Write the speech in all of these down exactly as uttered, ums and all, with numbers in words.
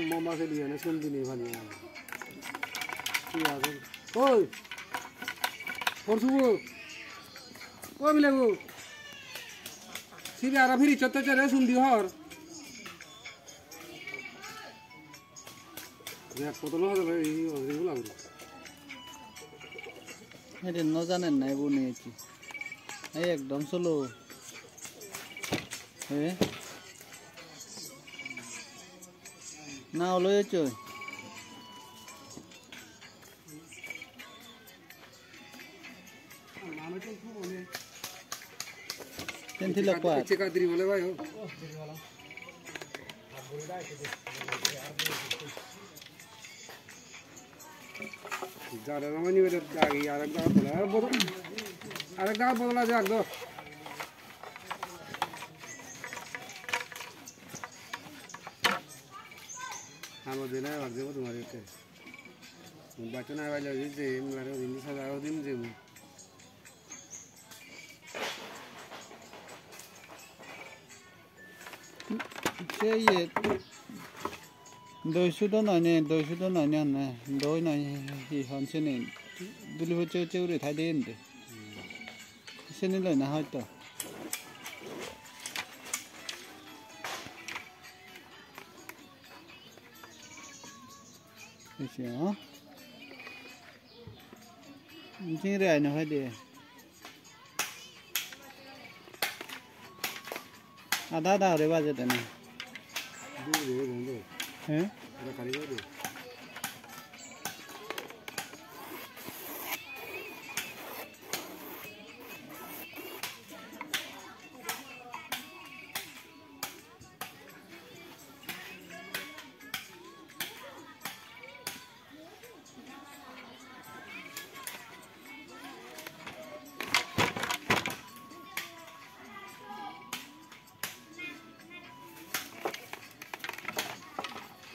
Mama se diye na, sun dini pani. Ki age? Oi! Porsubo. Oi, Milago. Sibe ara fridge-otte chere sun di hor. Ek botol hojole ei, ei gula guri. Ede no janen na ibo ni ecche. Ei ekdom slow. He? Na olo ecche. Ten thilok pat. Ecche ka diri bole bhai o. Jare na mani bere dagi, arek daga bole, arek botol, arek daga botol aje ekdo. Amo dena ar jebo tomar ete. Bacchon abar loi jeyem, aro indi saja aro dim jeyem. Se iye, doi sudo noi ne, doi sudo noi ne honne, doi noi hi hon sini, duli pocche pocche guri thai de indi. Sini loi na hoito. Ese, ha? Jingre ai no hoide. Ada ada ore baje dena. He?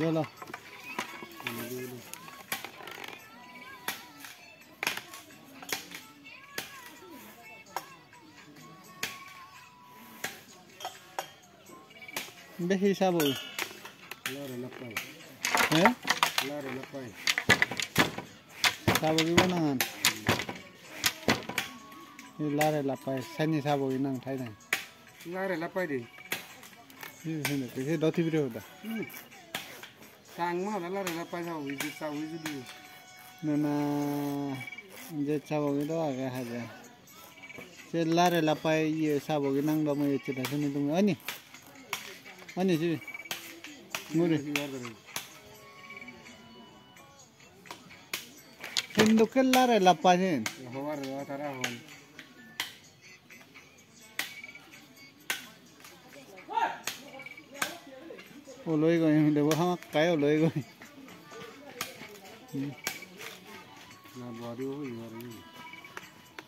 Yala. Be hi saboi? Lare lappai. He? Lare lappai. Saboi bo nangan. Hi lare lappai, sani saboi nang thai nang. Lare lappai de. Hi, hi, hi, hi, doti bire hoda. Hmm. Sang ma hoda lare lappai saboi, je saboi judi. Na, na, je saboi do age haja. Se lare lappai iye sabogi nang do mui ecche da sini tumi. Ani? Ani sibe? Muri. Hindukke lare lappai sen. Hobar tara hon. Oloi goi, debo hamakkai oloi goi. Hmm. Na, body o hoi mare.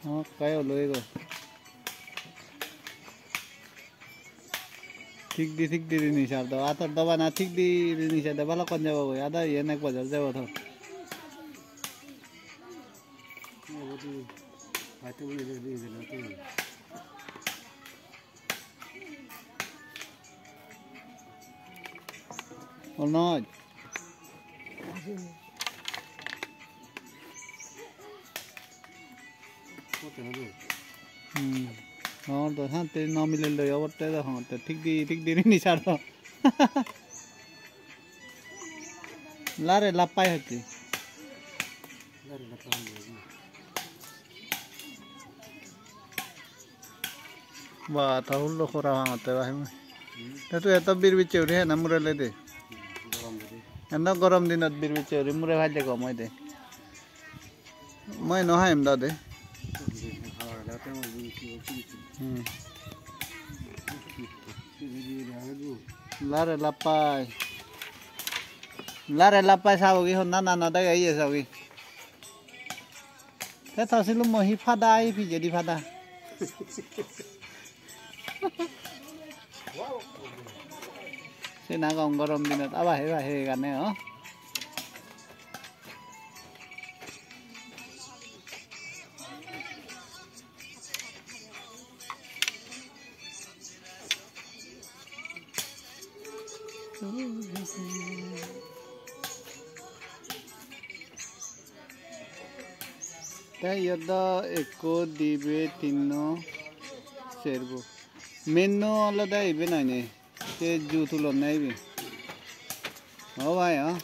Hamakkai oloi goi. Thik di, thik di rini sar do. Ator do bana thik di rini sar do, balokkon jabo goi. Ada iyen ek bojor jabo thor. Onoj. Hmm. Hor do hante no milel doi obotte do hongotte thik di, thik di rini sar do. Lare lappai hocche. Ba, ta hullo hora hangotte ba hemi. Te tui eto bir bicche uri hena murele de. Eno gorom dinot bir bicche uri mure phalle gom oide. Moi no haim dade. Hmm. Lare lappai. Lare lappai sabogi honna nana dege iye sabogi. Te to silummo hi pada, hi pijedi pada. Sen agong gorom dinot aba heba hegane, o. Te iyot do ekko, dibe, tinno, serbo. Menno olode ibe noi ne? Se ju tulonne ibe. O bhai, o.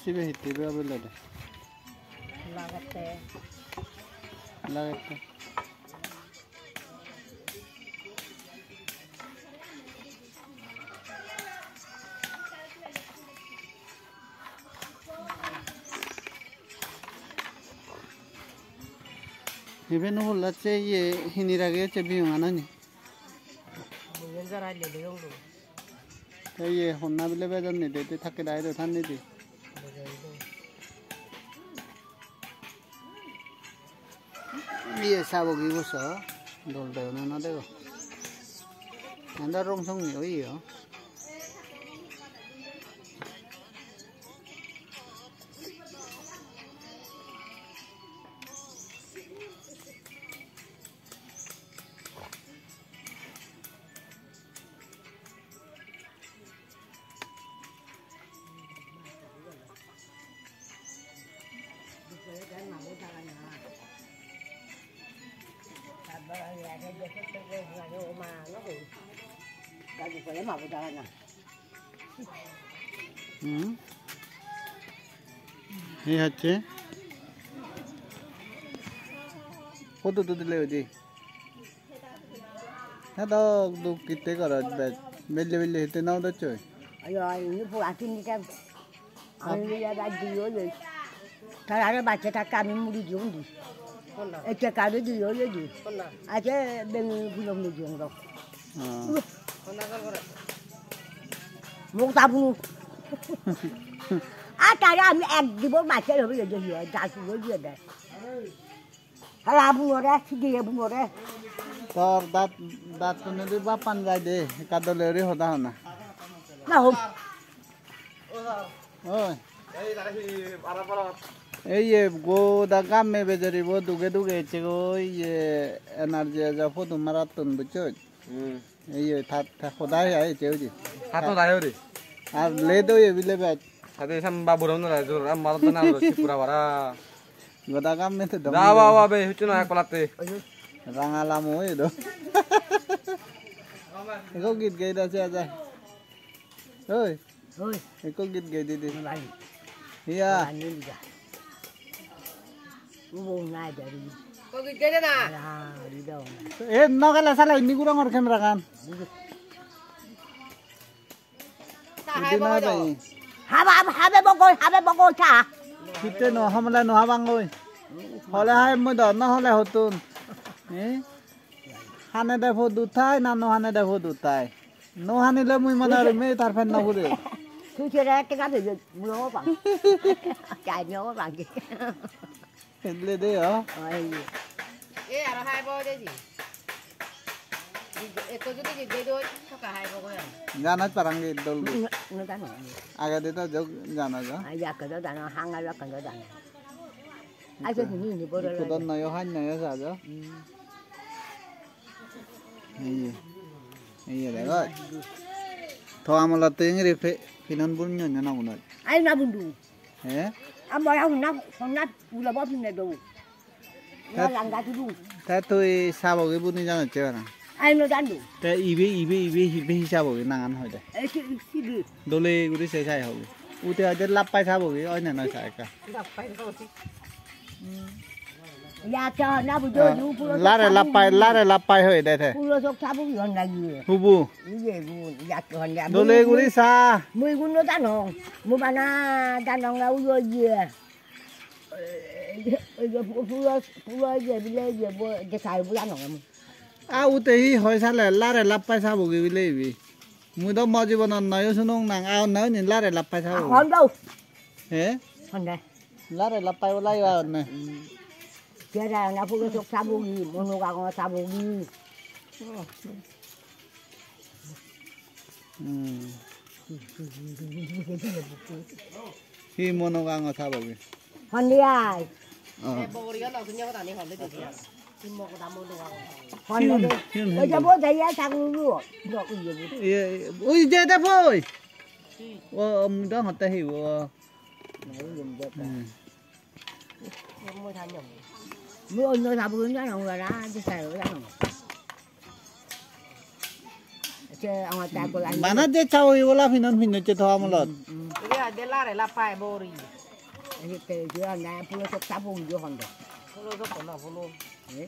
Sibe hittey be obo lode. Lagette. Lagette. Iben obola se iye hini rageye se biyonganani. Te iye honna bile bejon nide, te thakke dai do than nide. Iye sabo gi boso dol degong na no degong. Anda rong song ni oye o. Hmm. Hi hacche? Photo tudile oidi. Hedok duk hitte gorot bej. Belle belle hitte na udochoi? Ayo, ini pura tini kan. Ami ya ba di yo ye. Tarare bacche tak ami muri di undi. Ecche kare di yo ye di. Ache bengi bulong ni jong rok. Ah. Muk tabu. A tare ami ek dibor bacche hobe ye di yo. Dasu yo ye de. Hala bungore, sidiye bungore. Tor dat, dat tunedi bappan jai de, ekka dole guri hoda hona. Na hom. Oi. Ei ye goda gamme bejeribo duge duge ecche go, iye energy ejo photo marattun bucchoj. Hmm. Ei ye, ta, ta hodai ai, che oye. Hato dai ori. Ar le do ye bile bej. Hade sam ba buron na jor, am mar na ro si pura bara. Goda gamme te dom. Da ba ba be, huchu na ek palatte. Ranga lamo oye do. Eko git gei da se aja. Oi. Oi. Ekko git gei di di. Nai. Iya. Ani lija. Ubo nai dari. Ko git gei de na? Ara, di do. E, no gele sala inni gurongor camera gan. Sa hai. Idi bo na do. Dai. Haba, haba bogoi, haba bogoi ta. Kitte no hamla no habang oi. Hole hai mo do, no hole hotun. Eh? Hane de phodu thai, na no hane de phodu thai. No hanile mui mane aro me tar pen no pure. Tui sere ekka gabe je, mui o pang. Chai no pang. Edle de o. Oi. E aro hai bo de ji. Ekko jodi ji de do, thoka hai bo go. Janat parang ge dol ge. No, no jano. Age de to jog jana jo. Ai ya ka do jano, hanga ya ka do jano. Ai se ni ni boro. Ikko don noyo, han noyo sa jo. Hmm. Iye. Iye degoj. To amolot to ingiri phe-, Pinon bun nyo nyo na bunot. Ai na bundu. He? Amo ya hunna, hunna ulo bo pinne do. Na Tat- langa tudu. Te tui sabogi buni janocche parang. Ai no jando. Te ibe, ibe, ibe, ibe hi sabogi nangan hoide. Ei si, si di. Dole guri se sai hobi. Ute hoide lappai sabogi, oi na noi sa ekka. Ya cha na bu jo Ah, ju pulo lare sok lappai, sabogi. Lare lappai hoide te. Pulo sok sabogi hon na ye. Hubu. Iye bu, ya cha hon ya. Dole guri sa. Mui gun no jano. Mu bana jano nga uyo ye. Ei je pu-, pulo, pulo je bile je bo, je sai bu jano nga mu. A ute hi hoi sale lare lappai sabogi bile ibe. Mui do mo jibonot noyo sunong nang, a onne oni lare lappai sabogi. Hon do. He? Hon de. Lare lappai bola yo onne. Kera na pulo sok sabogi, mono gago sabogi. Hmm. Hi mono gango sabogi? Hondi ai. Oh. Hondi Siun, de. Siun, Oi, siun. Jabo, jaya, saguru. Dok, iye, bu. Iye, iye. Ui, je de boi. O, um, dong hotte hi bo. Hmm. Mui onno sabun jano, ora je sai jano. Che, ama ta ko ani. Mana je chao ibola pinon pinno che to amolot. Mm, mm. Ibe ade lare lappai bori. Ani te je anda pulo sok sabun jo hondo. Pulo sok na pulo. Eh?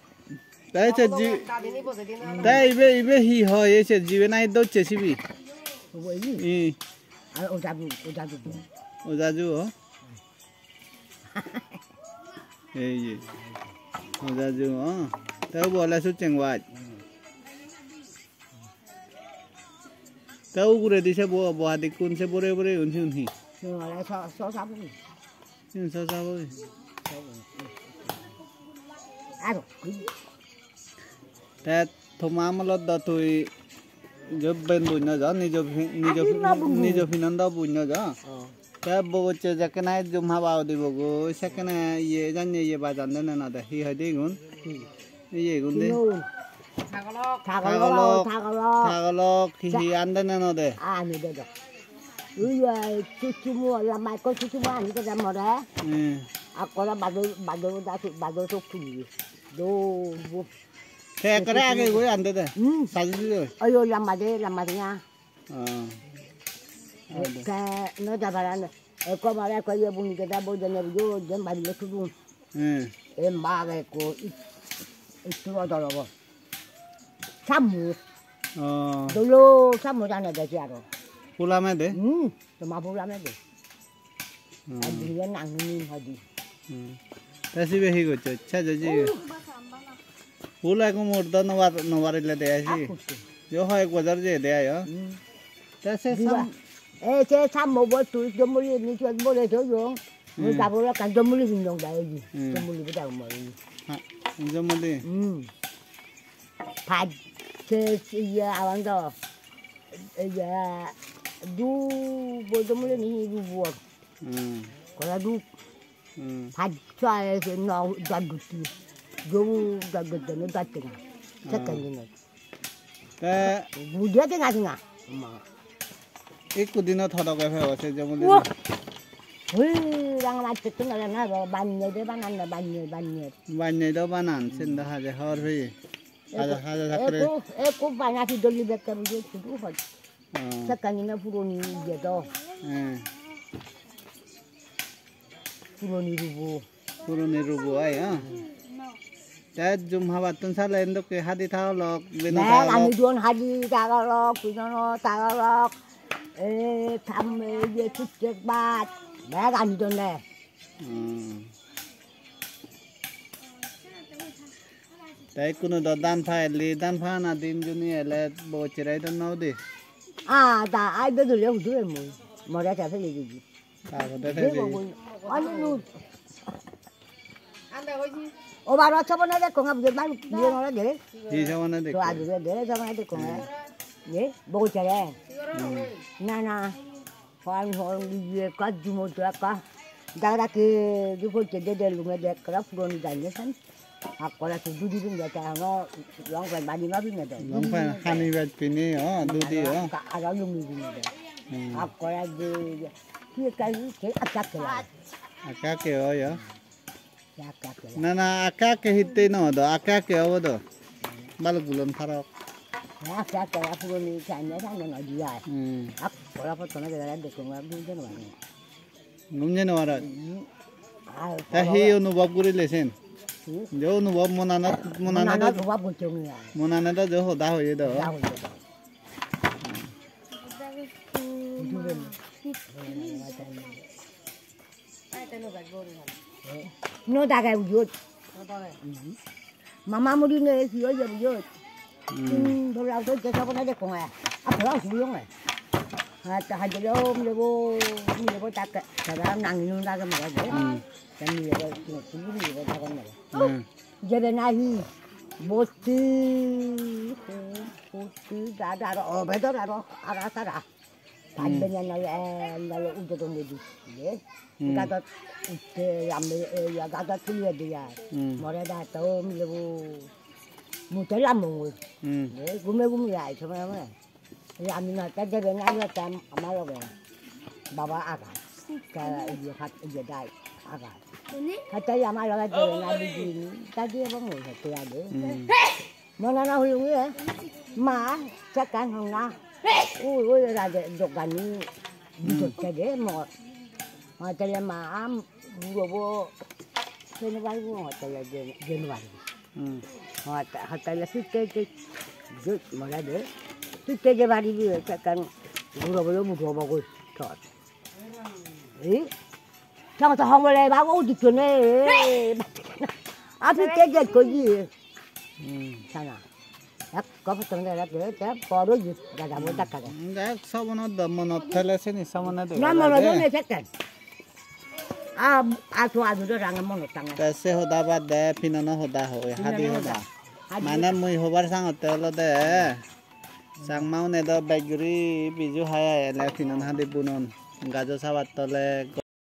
Te se ji-, Dadini bode din na. Te ibe, ibe hi hoi, ei se jibe nai docche sibi? Obo ibe? I. Ar o jaju, o jaju. O jaju, o? Ei je. O jaju, o. Te ubo ole sucheng baj. Te uguredi se bo-, bohadikkun se bore bore un siun hi? Siun ole so-, so sabun. Siun so sabun. Aro. Te toma amolot do tui jo ben buj no jo, nijo pi-, nijo, Adi ma buj. Nijo pinon do buj no jo. Oh. Te bogocche jekkene jum haba udibogoi, sekkene iye janye iye bajan dene no de. Hi hoide igun? Hmm. Iye igun de. Igun. Tagolok. Tagolok, tagolok. Tagolok, hi hi an dene no de. Ani de do. Ui, ui, chuchumu, lamba ekko chuchumu ani de more. Hmm. Akkore bado, bado da, bado sok tuli. Do, bu. Te ekkore age goi ande de. Hmm. Saji de. Oyo lamba de, lamba de ya. Ah. Te no da bara no. Ekko bare ekko ye buni de da bo de ne yo den bari le tudu. Hmm. E ma ge ko i, i tu do do bo. Samu. Oh. Dolo samu jane de aro. Pulame de? Hmm. Toma pulame de. Hmm. Ar duniya nang ni hadi. Hmm. Te sibe hi goccho? Cha cha ji. Uh. Hula ekko mor do no bar, no barile de ai si. Ak kutte. Jo hoi ek bojor je de ai, o. Hmm. Te se Diba. Sam- E, se sammo bo tui jomuli ni chot bole to yo. Mui Hmm. Gabur ekkan jomuli pindong da ei. Hmm. Jomuli bo dagong mo ei. Ha, jomuli. Hmm. Paj, se, se, iya, awan do. Iya, du, bo jomuli ni du bor. Hmm. Kola du. Hmm. Paj, sa, se, no, jaduti. Jobu, jaduti, no, jaduti. Ah. Second ni. Te Budiya tenga tenga. Amma. Ikku dinot hodoge pebo se jomuli. Wo. Hui, ranga mach petun ala na, banne de banan na, banne, banne. Banne do banan, sen do haje hor hui. Haje, haje sakre. Ekku, ekku bana pidoli bekke buje sudu hoj. Oh. Sekkani na puroni iye do. Eh. Puroni rubo. Puroni rubo ai, ha? Te jum habattun sale endokke hadi tagolok, beno bek tagolok. Ani don hadi tagolok, pinono tagolok. E, tam, e, ye, tuchek bat. Bek ani don le. Hmm. Te ikkunu do dan pailli, dan pana din juni ele bochere don no udi. Ah, da, ai do dule udu e mui. More ta pele didi. Ta pode te Debo di. Boi. Ani nu. O baro chobona de konga bujur mai, bujur mora de. Hi chobona de? To adu de, chobona de konga. Ye, bochere. Hmm. Na, na. Hon hon iye ekka jumo to ekka. Dagdagge ju potte de de lunge de ekkere puroni janye san. Akkore to dudi lunge te hono long pant bani ma pinne de. Long pant hani bej pini, o, dudi, o. Aro lungi pinne de. Hmm. Ak kora de, ki ka hi, ke ak ak ke la. Ak ak ke oi, ya. Ak ak ke la. Na, na, ak ak ke hitte no do, ak ak ke obo do. Balok gulon parok. Ak ak ke la, puroni sanya sanya no dia. Hmm. Ak kora potona de la de ko ma bu de no. Gum jei no parot? Hmm. Ar te hi onubhob gurile sen? Hmm? Je onubhob monanot, monanot Monanot do, obab gocchong ya. Monanot do je hoda hoye do. Hoda hoye do. Buji gel. No dage ujot. Hmm. Mama muri ne hi oye bujot. Hmm. Hmm, bholo auto je sabona de konga. A bholo auto yong. Ha ta ha jelo mi lebo, mi lebo tak ta da nang nu da ga mara de. Hmm. Ta mi lebo, mi lebo da ga mara. Hmm. Jebe nahi. Bosti, bosti da da ro, obe da ro, ara sara. Paj Hmm. benya nale, eh, nale udo do mudi, ye. Hmm. Gadot utte, lambe, eh, ya, gadot tuliye diya. Hmm. More da to, mi lebu. Mute lambo ngui. Hmm. Ye, gume gume ya, ito me me. Ya, mi na ta jebe na ya ta ama loge. Baba aga. Ta, ye, hat, ye, dai, aga. Hata ya ama loge jebe na bidi. Ta diye bo ngui, hata ya de. Hmm. Mona na huyung ye. Ma, sekan hong na. Ui, ui, raja jogani. Bidot kede mo. Hotele ma am, burobo. Kene bai mo hotele Jan-, January. Hmm. Hot-, hotele sitte je, je, mona de. Sitte je bari bi sekan burobo yo burobo goi. Tot. Eh? Tong to hong bole ba go di chone. Api te je ko ji. Hmm. Sana. Ek ko tong de la de te poro ji. Dada bo dakka de. Hmm, dek sobonot do monot thele seni sobonot de. Na monot do ne sekken. A, a to aju do rang monot tang. Te se hoda bad de, pinono hoda hoi, hadi hoda. Hadi. Mane mui hobar sangotte olode. Changma une do bej guri biju hai hai ele pinon hadi bunon. Gajo sabat tole,